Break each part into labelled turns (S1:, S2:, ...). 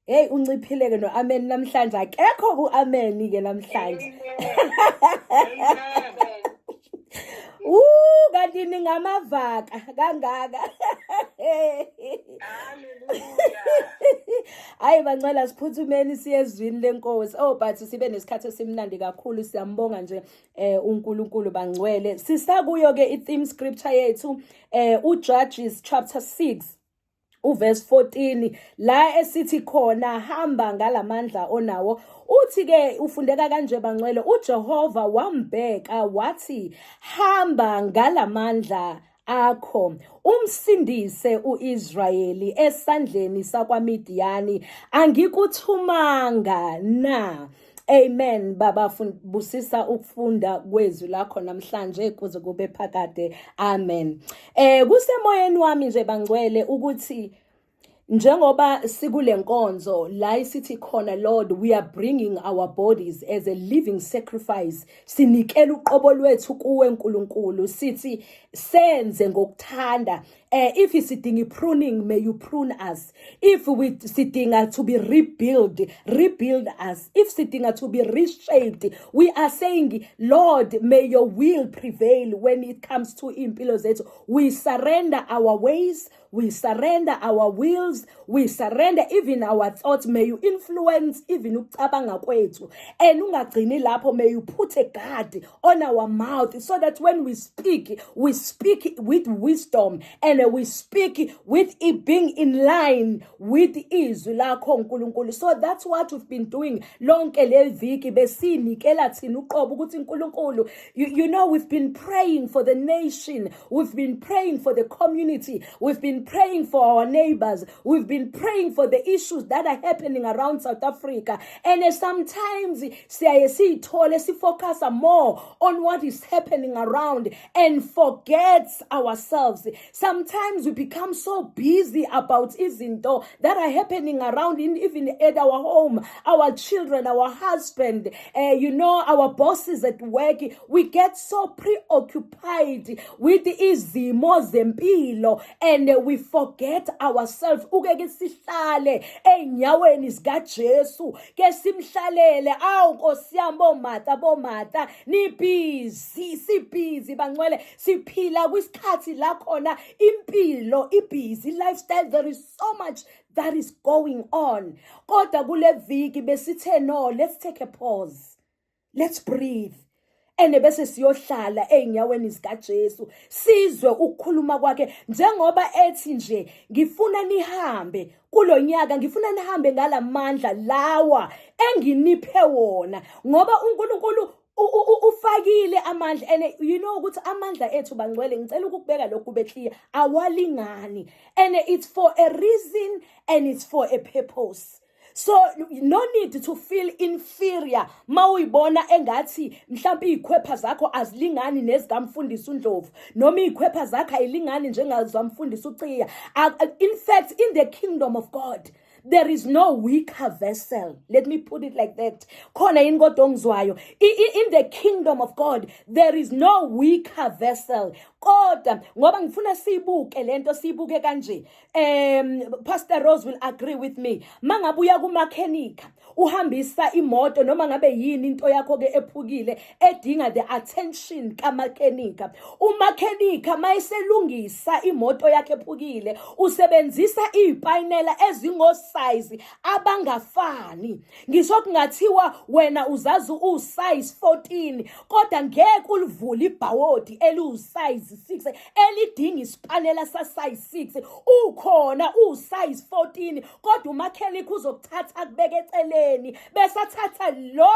S1: Hey, unciphile-ke no-amen namhlanje, akekho ku-amen-ke namhlanje.
S2: Amen.
S1: Woo, kanti ningamavaka kangaka.
S2: Hallelujah.
S1: Hayi bangcwele, siphuthumeni siye ezwini lenkosi. Oh, but sibe nesikhathi esimnandi kakhulu, siyambonga nje uNkulunkulu bangcwele. Sisakuyo ke i-theme scripture yethu, uJudges chapter 6 uverse 14, la esithi khona, "Hamba ngalamandla onawo." Uthi ke ufundeka kanje bangcwele: "UJehova wambheka wathi, 'Hamba ngalamandla akho, umsindise uIsrayeli esandleni sakwaMidiyani. Angikuthumanga na?'" Amen. Baba, busisa ukufunda kwezwi lakho namhlanje kuze kube phakade. Amen. Kusemoyeni wami nje bangcwele ukuthi njengoba sikule nkonzo la isithi khona, "Lord, we are bringing our bodies as a living sacrifice," sinikela uqobo lwethu kuwe Nkulunkulu, sithi senze ngokuthanda. If sidinga pruning, may you prune us. If we sidinga to be rebuild, rebuild us. If sidinga to be reshaped, we are saying, "Lord, may your will prevail when it comes to impilo zethu." We surrender our ways, we surrender our wills, we surrender even our thoughts. May you influence even ukucabanga kwethu, and ungagcini lapho, may you put a guard on our mouth so that when we speak, we speak with wisdom and we speak with it being in line with izwi lakho Nkulunkulu. So that's what we've been doing lonke le viki, besinikela thina uqobo ukuthi uNkulunkulu, we've been praying for the nation, we've been praying for the community, we've been praying for our neighbors, we've been praying for the issues that are happening around South Africa. And sometimes siyaye siyithole sifocus more on what is happening around and forgets ourselves. Sometimes we become so busy about izinto that are happening around, in even at our home, our children, our husband, our bosses at work. We get so preoccupied with izimo zempilo and we forget ourselves. Uke ke sihlale ey'nyaweni zikaJesu, ke simhlalele. Awu Nkosi yami, bomata bomata, nibhizi, sibhizi bangcwele. Siphila kwisikhathi la khona impilo ibhizi, lifestyle, there is so much that is going on. Kodwa kule viki besithe, "No, let's take a pause, let's breathe," ene bese siyohlala ey'nyaweni zikaJesu, sizwe ukukhuluma kwakhe njengoba ethi nje, "Ngifuna nihambe kulo nyaka, ngifuna nihambe ngalamandla lawa enginiphe wona," ngoba uNkulunkulu ufakile amandla. And you know ukuthi amandla ethu bangcwele, ngicela ukukubeka lokhu kube clear, awalingani, and it's for a reason and it's for a purpose. So no need to feel inferior mawuyibona engathi mhlawumbe izikhwepha zakho azilingani nezikamfundisi uNdlovu, noma izikhwepha zakho ayilingani njengazamfundisi uCiya. In fact, in the kingdom of God there is no weaker vessel. Let me put it like that. Khona yini kodwa ongizwayo? In the kingdom of God there is no weaker vessel. Kodwa ngoba ngifuna siyibuke lento, siyibuke kanje. Pastor Rose will agree with me. Mangabe uya kumakhenika, uhambisa imoto noma ngabe yini into yakho ke ephukile edinga the attention kamakhenika, umakhenika mayeselungisa imoto yakhe ephukile usebenzisa izipanela ezingo size abangafani. Ngisho kungathiwa wena uzazi usize 14, kodwa ngeke ulivule ibhawodi eliwusize 6 elidinga isipanela sa size 6. Ukhona usize 14, kodwa umakhenikha uzokuthatha akubeke eceleni, bese athatha lo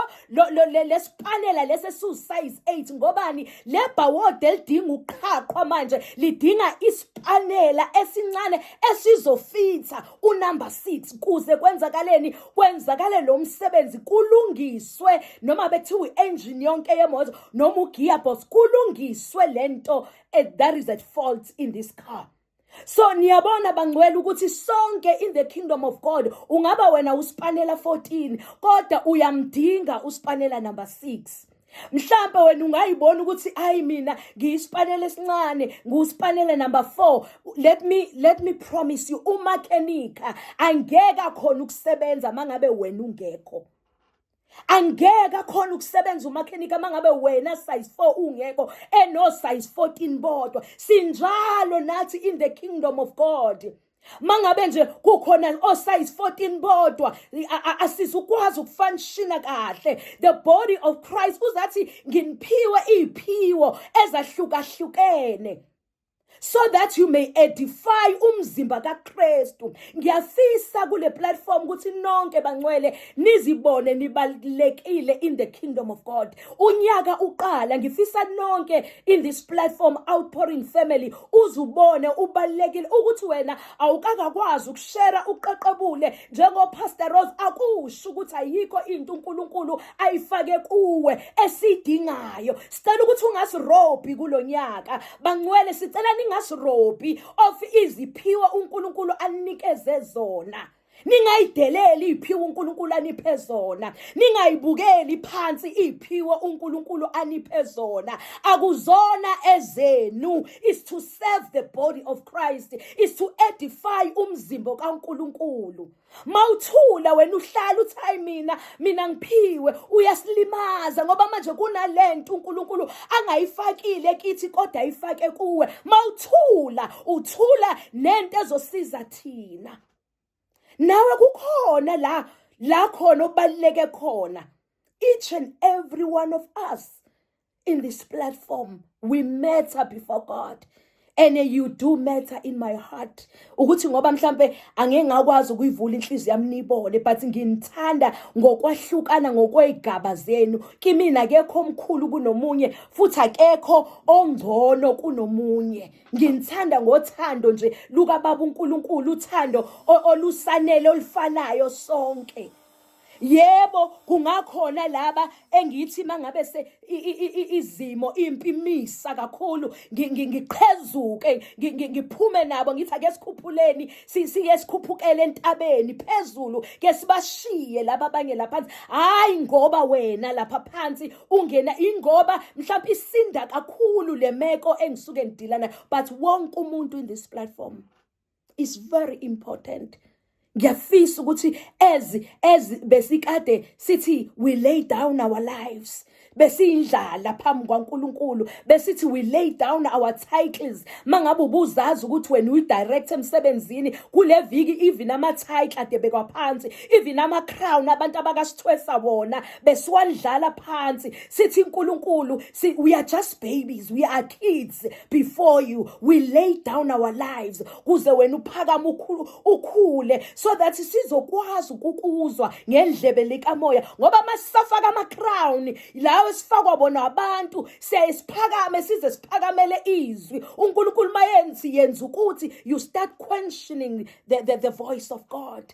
S1: lesipanela lesi esiwusize 8. Ngobani? Le bhawodi elidinga uqhaqhwa manje lidinga isipanela esincane esizofitha unumber 6, kuze kwenzakaleni? Kwenzakale lo msebenzi, kulungiswe noma bekuthiwa i-engine yonke yemoto noma ugearbox, kulungiswe lento that is at fault in this car. So niyabona bangcwele ukuthi sonke in the kingdom of God, ungaba wena usipanela 14, kodwa uyamdinga usipanela number 6. Mhlambe wena ungayibona ukuthi ayi, mina ngiyisipanele esincane, nguspanele number 4. Let me promise you, umakhenika angeke akhona ukusebenza mangabe wena ungekho. Angeke akhona ukusebenza umakhenika mangabe wena size 4 ungekho, eno size 14 bodwa. Sinjalo nathi in the kingdom of God. Mangabe nje kukhona o size 14 bodwa, asizukwazi ukufunctiona kahle the body of Christ. Uzathi nginiphiwe iziphiwo ezahlukahlukene so that you may edify umzimba kaKristu. Ngiyafisa kule platform ukuthi nonke bangcwele nizibone nibalekile in the kingdom of God. Unyaka uqala, ngifisa nonke in this platform, Outpouring family, uzubone ubalekile ukuthi wena awukakakwazi ukushare uqeqebule njengo Pastor Rose. Akusho ukuthi ayikho into uNkulunkulu ayifake kuwe esidingayo. Sicela ukuthi ungasirobhi kulonyaka, bangcwele. Sicela ningasirobhi of iziphiwo uNkulunkulu anikeze zona. Ningayideleli iphiwo uNkulunkulu aniphe zona. Ningayibukeli phansi iphiwo uNkulunkulu aniphe zona. Akuzona ezenu, is to serve the body of Christ, is to edify umzimba kaNkulunkulu. Mawuthula wena, uhlala uthi hayi, mina ngiphiwe, uyasilimaza, ngoba manje kunalento uNkulunkulu angayifakile kithi kodwa ayifake kuwe. Mawuthula, uthula nento ezosiza thina. Nawe kukhona la khona obaluleke khona. Each and every one of us in this platform, we matter before God, and you do matter in my heart. Ukuthi ngoba mhlambe angeke ngakwazi ukuyivula inhliziyo yami nibone, but nginithanda ngokwahlukana ngokwezigaba zenu. Kimina akekho omkhulu kunomunye, futhi akekho ongcono kunomunye. Nginithanda ngothando nje lukaBaba uNkulunkulu, uthando olusanele olufanayo sonke. Yebo, kungakhona laba engithi mangabe se izimo impimisa kakhulu, ngiqhezuke, ngiphume nabo, ngithi ake sikhuphuleni, siye sikhuphukele entabeni phezulu, ke sibashiye laba abanye lapha phansi. Hayi ngoba wena lapha phansi ungena, ingoba mhlawumbe isinda kakhulu le meko engisuke ngidila nayo, but wonke umuntu in this platform is very important. Ngiyafisa ukuthi as besikade sithi we lay down our lives, besiyindlala phambi kwaNkuluNkulu, besithi we lay down our titles. Mangabe ubuzazi ukuthi wena uyi-director emsebenzini, kule viki even ama-title adebekwa phansi, even ama-crown abantu abakasithwesa wona besiwandlala phansi, sithi uNkulunkulu, we are just babies, we are kids before you. We lay down our lives kuze wena uphakame, ukhule, so that sizokwazi ukukuzwa ngendlebe likamoya, ngoba masisafaka ama-crown lawo esifakwa bona abantu, siyaye siphakame size siphakamele izwi uNkulunkulu mayenzi yenza ukuthi you start questioning the voice of God.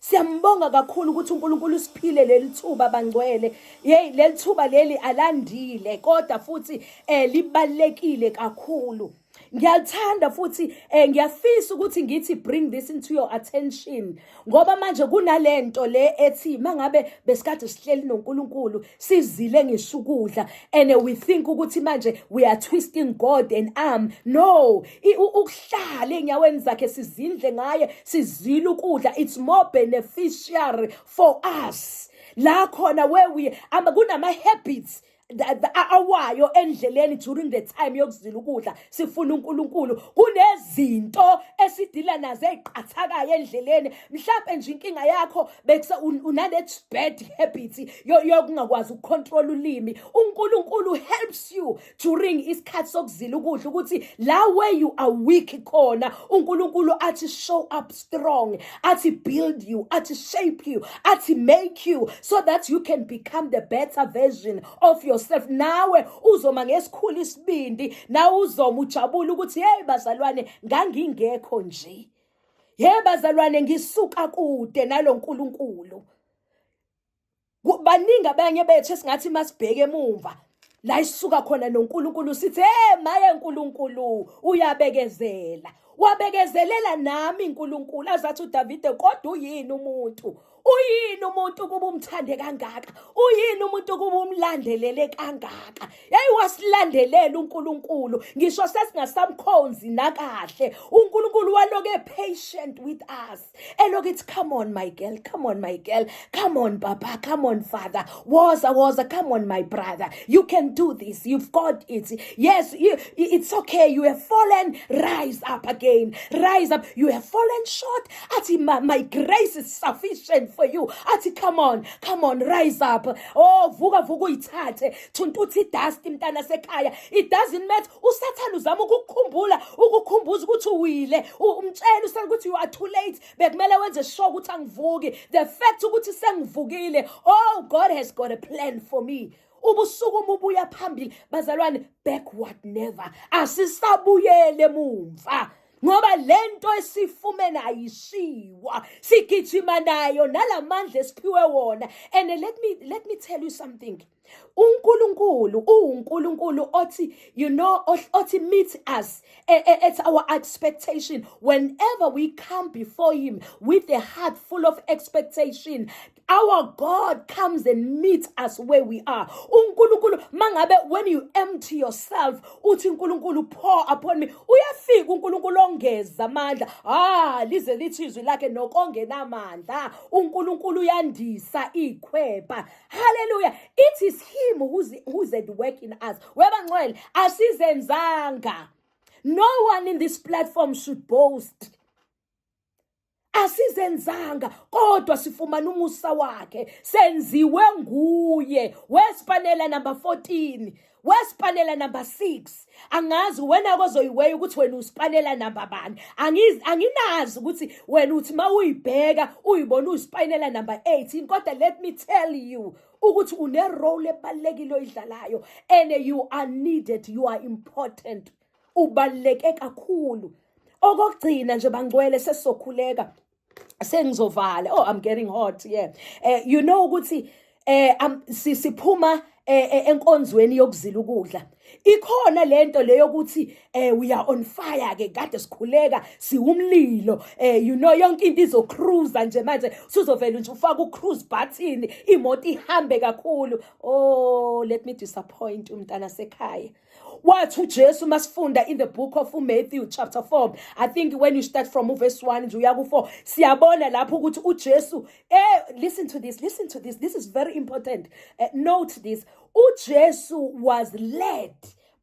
S1: Siyambonga kakhulu ukuthi uNkulunkulu usiphile leli thuba, bangcwele. Hey, leli thuba leli alandile, kodwa futhi libalekile kakhulu. Ngiyalithanda futhi ngiyafisa ukuthi ngithi bring this into your attention, ngoba manje kunalento le ethi mangabe besikade sihleli noNkulunkulu, sizile ngisho ukudla, and we think ukuthi manje we are twisting God an arm. No, ukuhlala enyaweni zakhe, sizindle ngaye, sizile ukudla, it's more beneficial for us. La khona where we kunama habits awayo endleleni during the time yokuzila ukudla sifuna uNkulunkulu. Kunezinto esidila nazo eziqhathakayo endleleni. Mhlawumbe nje inkinga yakho bekuse unale bad habit yokungakwazi ukucontrol ulimi. UNkulunkulu helps you during isikhathi sokuzila ukudla ukuthi la where you are weak khona, uNkulunkulu athi show up strong, athi build you, athi shape you, athi make you, so that you can become the better version of yourself. Nawe uzoma ngesikhulu isibindi, nawe uzoma ujabule ukuthi hey bazalwane, ngangingekho nje. Hey bazalwane, ngisuka kude naloNkulunkulu. Baningi abanye bethu esingathi masibheke emumva la isuka khona noNkulunkulu sithi, hey maye, uNkulunkulu uyabekezela. Wabekezelela nami uNkulunkulu azathi uDavide, kodwa uyini umuntu? Uyini umuntu kuba umthande kangaka? Uyini umuntu kuba umlandelele kangaka? Yayi wasilandelela uNkulunkulu ngisho sesingasamkhonzi nakahle. UNkulunkulu waloke patient with us. Eloku ithi, "Come on, my girl, come on, my girl, come on, papa, come on, father, woza, woza, come on, my brother, you can do this, you've got it. Yes, it's okay, you have fallen, rise up again, rise up, you have fallen short." Athi, My grace is sufficient for you." Athi, "Come on, come on, rise up. Oh, vuka, vuka, uyithathe, thuntuthi idust, mntana sekhaya." It doesn't matter uSathane uzama ukukukhumbula, ukukhumbuza ukuthi uwile. Umtshela uSathane ukuthi you are too late, bekumele wenze sure ukuthi angivuki. The fact ukuthi sengivukile, oh, God has got a plan for me. Ubusukuma ubuya phambili, bazalwane. Backward never, asisabuyele emumva, ngoba lento esifumene ayishiwa, sigijima nayo nalamandla esiphiwe wona. And let me tell you something: uNkulunkulu uNkulunkulu othi you know othi meet us at our expectation. Whenever we come before him with a heart full of expectation, our God comes and meets us where we are. UNkulunkulu mangabe, when you empty yourself, uthi, "uNkulunkulu, pour upon me," uyafika uNkulunkulu ongeza amandla. Ah, lize lithi izwi lakhe, nokongenamandla uNkulunkulu uyandisa ikhwepha. Hallelujah! It is him who's at work in us. Webangcwele, asizenzanga. No one in this platform should boast. Asizenzanga, kodwa sifumana umusa wakhe, senziwe nguye. Wesipanela number 14, wesipanela number 6, angazi wena kozoyiweya ukuthi wena usipanela number bani. Anginazi ukuthi wena uthi mawuyibheka uyibona uyisipanela number 18, kodwa let me tell you ukuthi une role ebalekile oyidlalayo, and you are needed, you are important, ubaluleke kakhulu. Okokugcina nje, bangcwele, sesizokhuleka, sengizovala. Oh, I'm getting hot. Yeah, you know ukuthi siphuma enkonzweni yokuzila ukudla, ikhona lento leyo ukuthi we are on fire ke, kade sikhuleka, siwumlilo. Yonke into izocruise nje manje, suzovela nje ufaka ucruise button, imoto ihambe kakhulu. Oh, let me disappoint umntana sekhaya. Wathi uJesu, masifunda in the book of Matthew chapter 4, I think when you start from verse 1 nje uya ku4, siyabona lapho ukuthi uJesu, listen to this, listen to this, this is very important. Note this: uJesu was led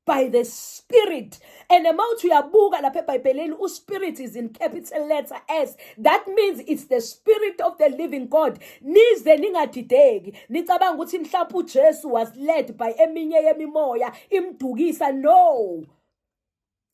S1: by the Spirit. And mawuthi uyabuka lapha eBhayibhelini, uSpirit is in capital letter S. That means it's the Spirit of the living God. Nize ningadideki, nicabanga ukuthi mhlawumbe uJesu was led by eminye yemimoya imdukisa.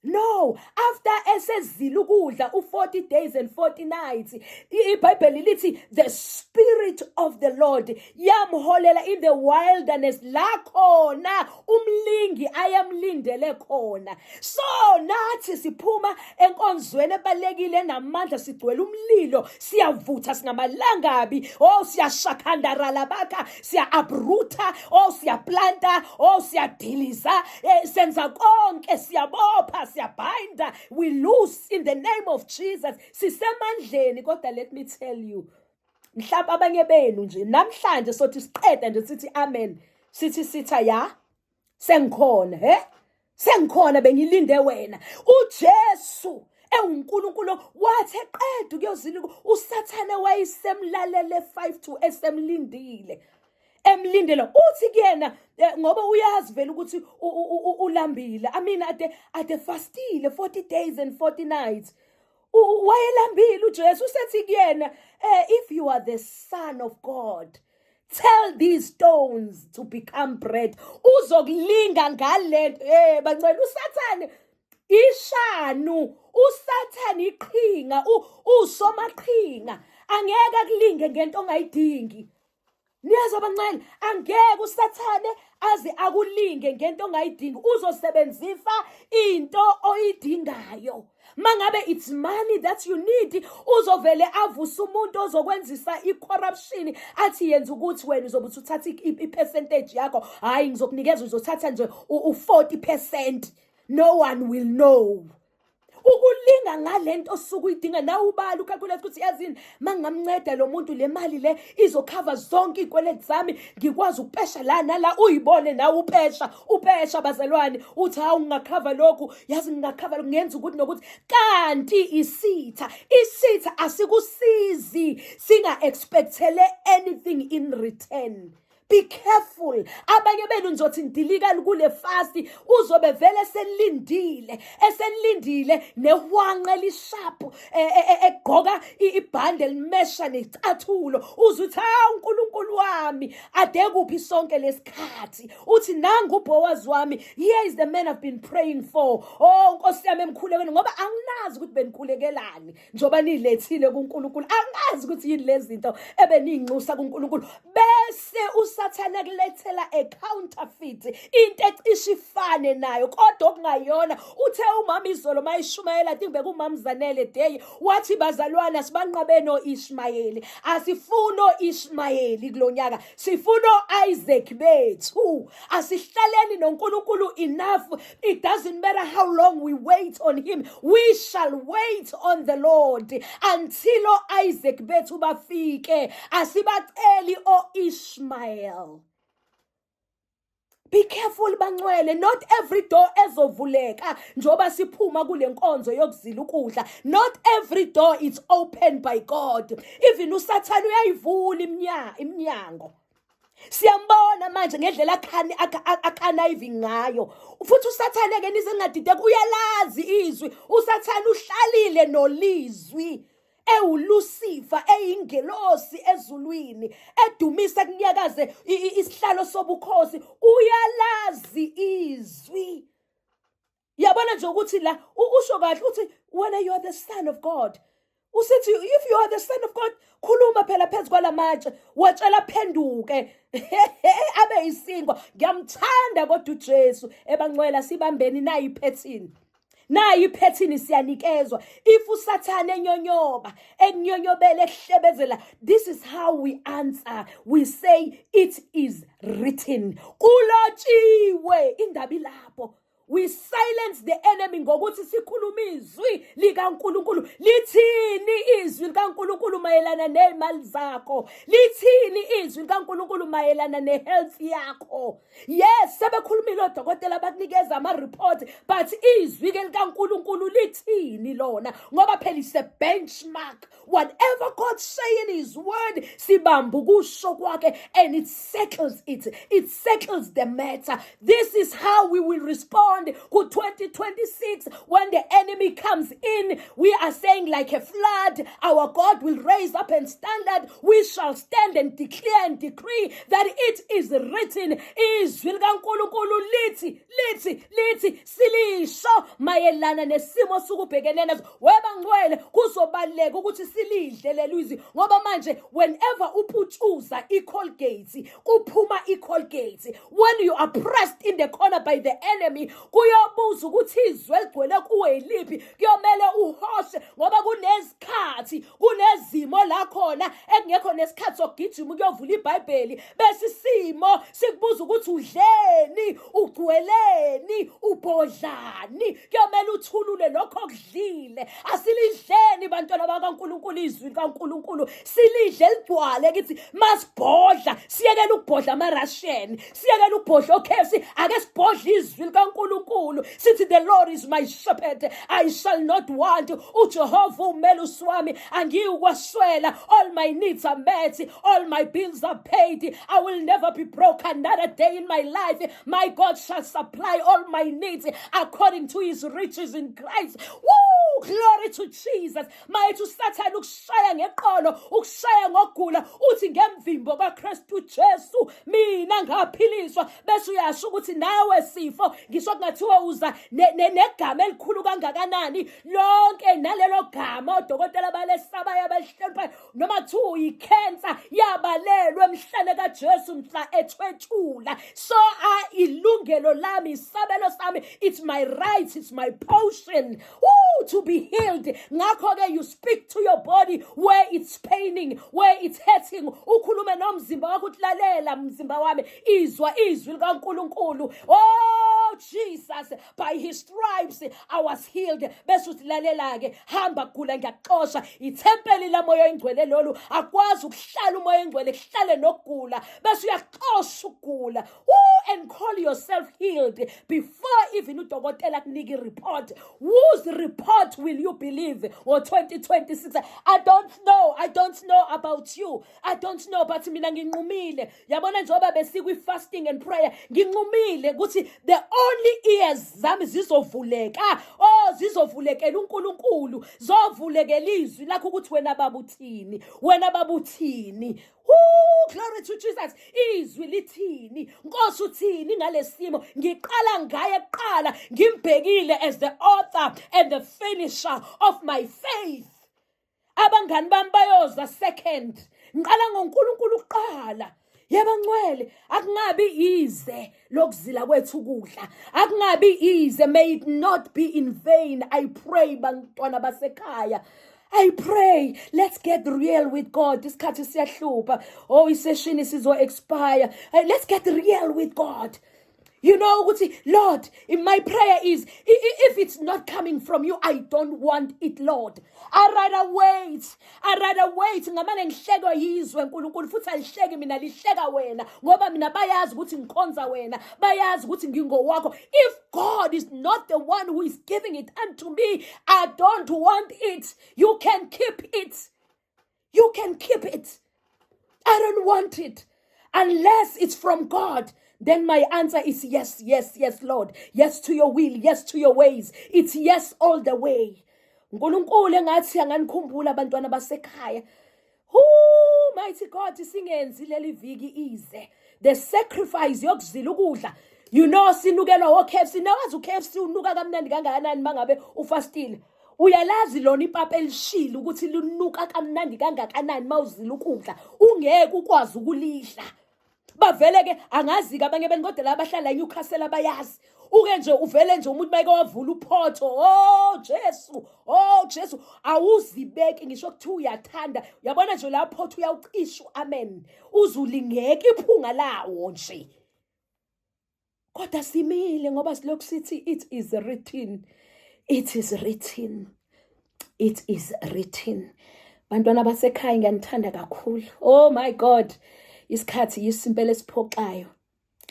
S1: No, after esezila ukudla u40 days and 40 nights, iBhayibheli lithi the Spirit of the Lord yamholela in the wilderness, la khona umlingi ayamlindele khona. So nathi siphuma enkonzweni ebalekile namandla, sigcwele umlilo, siyavutha, singamalangabi. Oh, siyashakhandara bakha, siya uproota, oh, siyaplanta, oh, siyadiliza, senza konke, siyabopha, siyabinda, we loose in the name of Jesus. Sisemandleni, kodwa let me tell you, mhlawumbe abanye benu nje namhlanje sothi siqeda nje sithi amen, sithi sitha ya, sengikhona, he, sengikhona, bengilinde wena. uJesu ewuNkulunkulu wathi eqeda ukuyozila, uSathane wayesemlalele 5 to esemlindile, emlindele. Uthi kuyena, ngoba uyazi vele ukuthi ulambile, I mean, ade fastile 40 days and 40 nights, wayelambile uJesu. Usethi kuyena, "If you are the Son of God, tell these stones to become bread." Uzokulinga ngalento, bancela uSathane ishanu, uSathane iqhinga, usomaqhinga, angeke akulinge ngento ongayidingi. Niyezwa, abancane? Angeke uSathane aze akulinge ngento ongayidingi. Uzosebenzisa into oyidingayo. Mangabe it's money that you need, uzovele avuse umuntu ozokwenzisa i-corruption, athi yenza ukuthi wena uzobe uthatha i-percentage yakho. Hayi, ngizokunikeza, uzothatha nje u-40%, no one will know. Ukulinga ngalento osuke uyidinga nawe, ubala, ucalculate ukuthi yazini, mangingamnceda lo muntu, le mali le izokhava zonke iy'kweletu zami, ngikwazi ukupesha la nala. Uyibone nawe upesha, upesha, bazalwane, uthi, "Hawu, ngingakhava lokhu, yazi ngingakhava lokhu, ngenza ukuthi nokuthi." Kanti isitha, isitha asikusizi singa-expectele anything in return. Be careful. Abanye benu nizothi nidilika kule fast, uzobe vele eselindile, eselindile nehwanqe elisharp, egqoka ibhande elimesha necathulo. Uzuthi, "Hawu, uNkulunkulu wami, ade kuphi sonke lesikhathi?" Uthi, "Nangu uBoaz wami. Here is the man I've been praying for." Oh, Nkosi yami, emkhulekweni, ngoba anginazi ukuthi benikhulekelani njengoba nilethile kuNkulunkulu. Angazi ukuthi yini lezi zinto ebeniyinxusa kuNkulunkulu, bese uSathane kulethela a counterfeit, into ecishe ifane nayo kodwa okungayona. Uthe umama izolo mayishumayela, think bekumama Zanele Day, wathi, "Bazalwana, sibanqabe no-Ishmayeli. Asifuni o-Ishmayeli kulonyaka, sifuna o-Isaac bethu. Asihlaleni noNkulunkulu enough. It doesn't matter how long we wait on him, we shall wait on the Lord until o-Isaac bethu bafike. Asibaceli o-Ishmael." Be careful, bangcwele. Not every door ezovuleka njoba siphuma kule nkonzo yokuzila ukudla. Not every door is open by God. Even uSathane uyayivula iminyango. Siyambona manje ngendlela akhani aconniving ngayo. Futhi uSathane ke, nize ningadideka, uyalazi izwi. USathane uhlalile nolizwi, ewuLucifer, eyingelosi ezulwini, edumisa kunyakaze isihlalo sobukhosi. Uyalazi izwi. Yabona nje ukuthi la usho kahle, uthi, "Wena, you are the son of God." Usithi, "If you are the son of God, khuluma phela phezu kwalamatshe, watshela phenduke abe isinkwa." Ngiyamthanda kodwa uJesu. Ebangcwela, sibambeni nayi ipattern, nayi ipattern siyanikezwa. If uSathane enyonyoba, ekunyonyobela, ehlebezela, this is how we answer. We say, "It is written." Kulotshiwe, indaba ilapho. We silence the enemy ngokuthi sikhuluma izwi likaNkuluNkulu. Lithini izwi likaNkuluNkulu mayelana nezimali zakho? Lithini izwi likaNkuluNkulu mayelana nehealth yakho? Yes, sebekhulumile odokotela, bakunikeza ama report, but izwi ke likaNkuluNkulu lithini lona? Ngoba phela is a benchmark. Whatever God say in his word, sibamba ukusho kwakhe and it settles it. It settles the matter. This is how we will respond ku 2026. When the enemy comes in, we are saying, like a flood, our God will raise up and standard. We shall stand and declare and decree that it is written. Izwi likaNkuluNkulu lithi, lithi, lithi, silisho mayelana nesimo sukubhekene naso. Webangcwele, kuzobaleka ukuthi silidle lelizwi, ngoba manje whenever uputshuza iColgate, kuphuma iColgate. When you are pressed in the corner by the enemy, kuyobuza ukuthi izwi eligcwele kuwe yiliphi. Kuyomele uhoshe, ngoba kunezikhathi, kunezimo la khona ekungekho nesikhathi sokugijima ukuyovula iBhayibheli, bese isimo sikubuza ukuthi udleni, ugcweleni, ubhodlani. Kuyomele uthulule lokho okudlile. Asilidleni, bantwana bakaNkuluNkulu, izwi likaNkuluNkulu, silidle ligcwale kithi. Masibhodla, siyekele ukubhodla ama-Russian, siyekele ukubhodla oKFC, ake sibhodle izwi likaNkuluNkulu. Sithi, "The Lord is my shepherd, I shall not want. UJehova umelusi wami, angiyukwaswela. All my needs are met, all my bills are paid. I will never be broke another day in my life. My God shall supply all my needs according to his riches in Christ." Woo! Glory to Jesus. Mayethi uSathane ukushaya ngeqolo, ukushaya ngokugula, uthi, "Ngemvimbo kaKristu Jesu mina ngaphiliswa." Bese uyasho ukuthi nawe sifo, ngisho kungathiwa uza negama elikhulu kangakanani, lonke nalelo gama odokotela balesabayo, abalihloniphayo, noma kuthiwa uyikhensa, yabalelwe emhlane kaJesu mhla ethwetshula. So a ilungelo lami, isabelo sami, it's my right, it's my portion, woo, to be healed. Ngakho-ke you speak to your body where it's paining, where it's hurting. Ukhulume nomzimba wakho, uthi, "Lalela, mzimba wami, izwa izwi likaNkuluNkulu." Oh. Jesus, by his stripes I was healed. Bese uthi lalela ke, hamba gula, ngiyakuxosha. Ithempeli lamoya oyingcwele lolu, akwazi ukuhlala umoya oyingcwele kuhlale nokugula, bese uyaxosha ukugula. Woo, and call yourself healed before even udokotela akunika i-report. Whose report will you believe ngo-2026? I don't know, I don't know about you, I don't know, but mina nginqumile. Yabona, njengoba besikwi-fasting and prayer, nginqumile ukuthi the only ears zami zizovuleka, oh, zizovulekela uNkulunkulu, zovulekela izwi lakho ukuthi wena baba uthini, wena baba uthini. Woo, glory to Jesus. Izwi lithini? Nkosi, uthini ngalesimo? Ngiqala ngaye kuqala, ngimbhekile as the author and the finisher of my faith. Abangani bami bayoza second. Ngiqala ngoNkulunkulu kuqala. Yebo ngcwele, akungabi ize lokuzila kwethu ukudla. Akungabi ize, may it not be in vain. I pray, bantwana basekhaya. I pray, let's get real with God. Isikhathi siyahlupha. Oh, isession sizo expire. Hey, let's get real with God. You know ukuthi, Lord, if my prayer is, if it's not coming from you, I don't want it, Lord. I rather wait. I rather wait. Ngamane ngihlekwe yizwe, uNkulunkulu, futhi alihleki mina, lihleka wena, ngoba mina bayazi ukuthi ngikhonza wena, bayazi ukuthi ngingowakho. If God is not the one who is giving it unto me, I don't want it. You can keep it. You can keep it. I don't want it. Unless it's from God, then my answer is yes, yes, yes, Lord. Yes to your will, yes to your ways. It's yes all the way. uNkulunkulu engathi anganikhumbula, abantwana basekhaya. Whoo, mighty God, singenzi leli viki ize. The sacrifice yokuzila ukudla. Sinukelwa o KFC. Nawazi uKFC unuka kamnandi kangakanani mangabe ufastile. Uyalazi lona ipapa elishile ukuthi linuka kamnandi kangakanani mawuzila ukudla. Ungeke ukwazi ukulidla. Bavele ke, angazi ke abanye beni, kodwa laba abahlala eNewcastle abayazi. Uke nje uvele nje umuntu mayeke wavula uphotho, oh Jesu, oh Jesu, awuzibeki ngisho kuthiwa uyathanda. Uyabona nje la photho uyawucisha, amen, uzulingeka iphunga lawo nje. Kodwa simile ngoba silokhu sithi it is written, it is written, it is written. Bantwana basekhaya, ngiyanithanda kakhulu. Oh my God, isikhathi yisimpela esiphoxayo.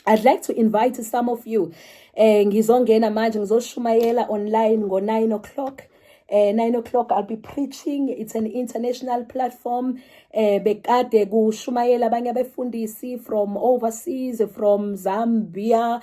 S1: I'd like to invite some of you. Ngizongena manje, ngizoshumayela online ngo 9 o'clock. 9 o'clock I'll be preaching. It's an international platform. Bekade kushumayela abanye abefundisi from overseas, from Zambia,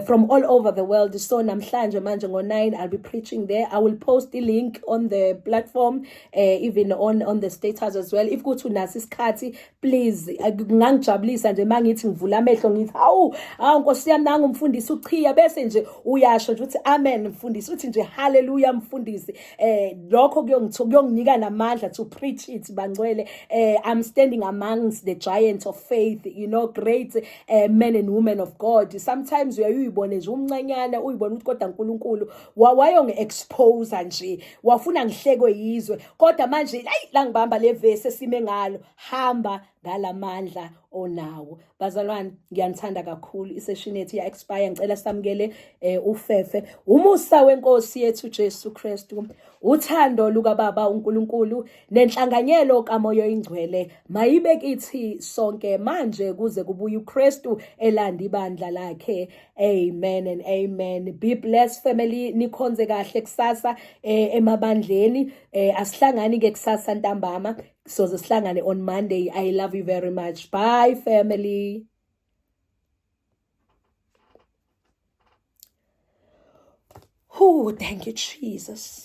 S1: from all over the world. So namhlanje manje ngo 9 I'll be preaching there. I will post the link on the platform, even on the status as well. If kuthi unaso isikhathi, please, kungangijabulisa nje mangithi ngivula amehlo ngithi hawu, hawu Nkosi yami, nangu umfundisi uchiya, bese nje uyasho nje uthi amen mfundisi, uthi nje hallelujah mfundisi. Lokho kuyonginika namandla to preach it, bangcwele. I'm standing amongst the giants of faith, great men and women of God. Sometimes uyayuyibone nje umncanyana, uyibone ukuthi kodwa uNkulunkulu wayongi-expose nje, wafuna ngihlekwe yizwe, kodwa manje ayi la ngibamba le verse esime ngalo, hamba ngalamandla onawo. Bazalwane, ngiyanithanda kakhulu. Isession yethu ya expire, ngicela samukele ufefe. Umusa wenkosi yethu Jesu Kristu, uthando lukaBaba uNkulunkulu, nenhlanganyelo kaMoya oyingcwele mayibe kithi sonke manje kuze kubuye uKristu elanda ibandla lakhe. Amen and amen. Be blessed, family. Nikhonze kahle kusasa emabandleni. Asihlangani ke kusasa ntambama, soze sihlangane on Monday. I love you very much. Bye, family. Oh, thank you, Jesus.